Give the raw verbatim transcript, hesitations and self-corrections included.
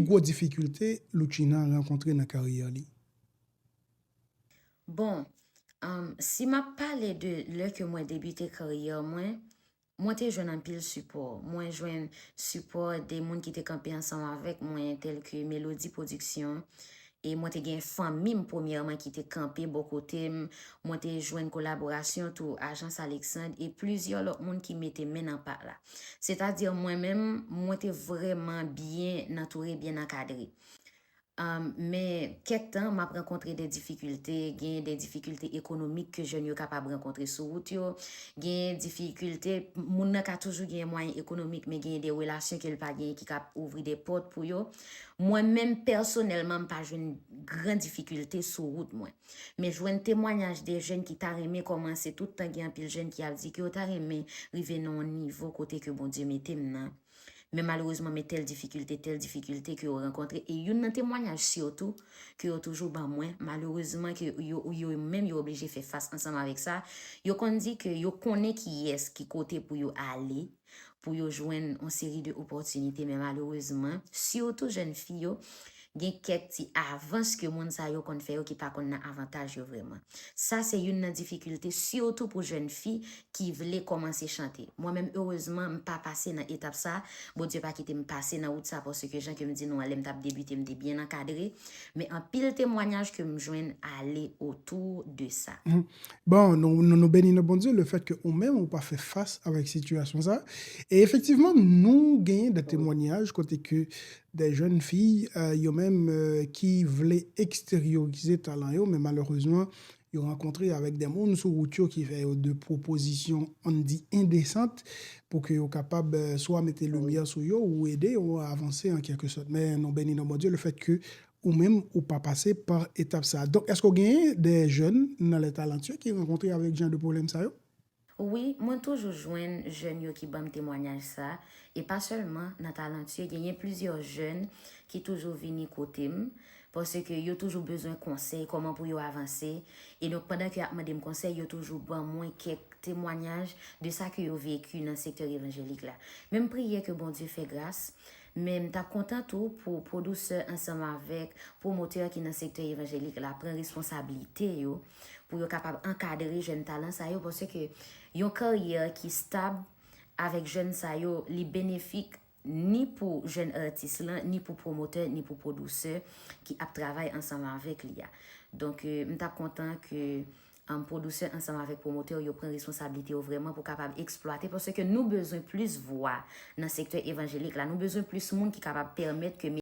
Ki gwo difikilte Loutchina rankontre nan karyè li? Bon, um, si m ap pale de lè ke mwen debite karyè mwen, mwen te jwenn anpil sipò. Mwen jwenn sipò de moun ki te kanpe ansanm avèk mwen, tèl ke Melody Production. E mwen te gen fanmi m premyèman ki te kanpe bò kote m. Mwen te jwenn kolaborasyon tou Ajans Alexandre e plizyè lòt moun ki mete men nan pa la. Sètadi mwen menm, mwen te vrèman byen antoure, byen ankadre. Um, men kèk tan, m ap rankontre de difikilte, gen de difikilte ekonomik ke jèn yo kapab rankontre sou wout yo, gen difikilte, moun nan ka toujou gen mwayen ekonomik, men gen de relasyon ke l pa genyen ki ka ouvri de pòt pou yo. Mwen menm, pèsonèlman, m pa jwenn gran difikilte sou wout mwen. Men jwenn temwanyaj de jèn ki ta renmen kòmanse, tout tan gen anpil jèn ki ap di ke yo ta renmen rive nan yon nivo kote ke Bondye mete m nan. Men malerezman, men tèl difikilte, tèl difikilte ke yo rankontre. E youn nan temwanyaj sitou ke yo toujou ban mwen, malerezman ke yo, yo menm yo oblije fè fas ansanm avèk sa, yo konn di ke yo konnen kiyès ki kote pou yo ale, pou yo jwenn yon seri de opòtinite, men malerezman, sitou jèn fi yo, gen kèk ti avans ke moun sa yo konn fè yo ki pa konn nan avantaj yo vrèman. Sa se youn nan difikilte, sitou pou jèn fi ki vle kòmanse chante. Mwen menm, erezman, m pa pase nan etap sa. Bondye pa kite m pase nan wout sa, paske jan ke m di nou an, lè m t ap debite, m te byen ankadre. Men anpil temwanyaj ke m jwenn ale otou de sa. Bon, nou, nou, nou beni nan Bondye, le fèt ke ou menm, ou pa fè fas avèk sitiyasyon sa. E efektivman, nou genyen de temwanyaj kote ke de jèn fi, euh, yo menm, euh, ki vle eksteryorize talan yo, men malerezman, yo rankontre avèk de moun sou wout yo ki fè yo de pwopozisyon, ann di, endesant pou ke yo kapab, euh, swa mete limyè sou yo ou ede yo avanse an kèlke sòt. Men nou beni nan Bondye le fèt ke ou menm ou pa pase pa etap sa. Donk, èske w genyen de jèn nan Les Talentueux ki rankontre avèk jan de pwoblèm sa yo? Wi, mwen toujou jwenn jèn yo ki ban m temwanyaj sa, e pa sèlman nan Talentueux, genyen plizyè jèn ki toujou vini kote m, paske yo toujou bezwen konsèy, kòman pou yo avanse, e donk pandan ke y ap mande m konsèy, yo toujou ban mwen kèk temwanyaj de sa ke yo veki nan sektè evanjelik la. Men m priye ke Bondye fè gras, men m t ap kontan tou pou pwodusè ansanm avèk pwomotè ki nan sektè evanjelik la pran responsablite yo, pou yo kapab ankadre jèn talan sa yo, paske yon karyè ki stab avèk jèn sa yo, li benefik ni pou jèn atis lan, ni pou pwomotè, ni pou pwodusè ki ap travay ansanm avèk li a. Donk, euh, m t ap kontan ke, um, pwodusè ansanm avèk pwomotè yo pran responsablite yo vrèman pou kapab eksplwate, paske nou bezwen plis vwa nan sektè evanjelik la. Nou bezwen plis moun ki kapab pèmèt ke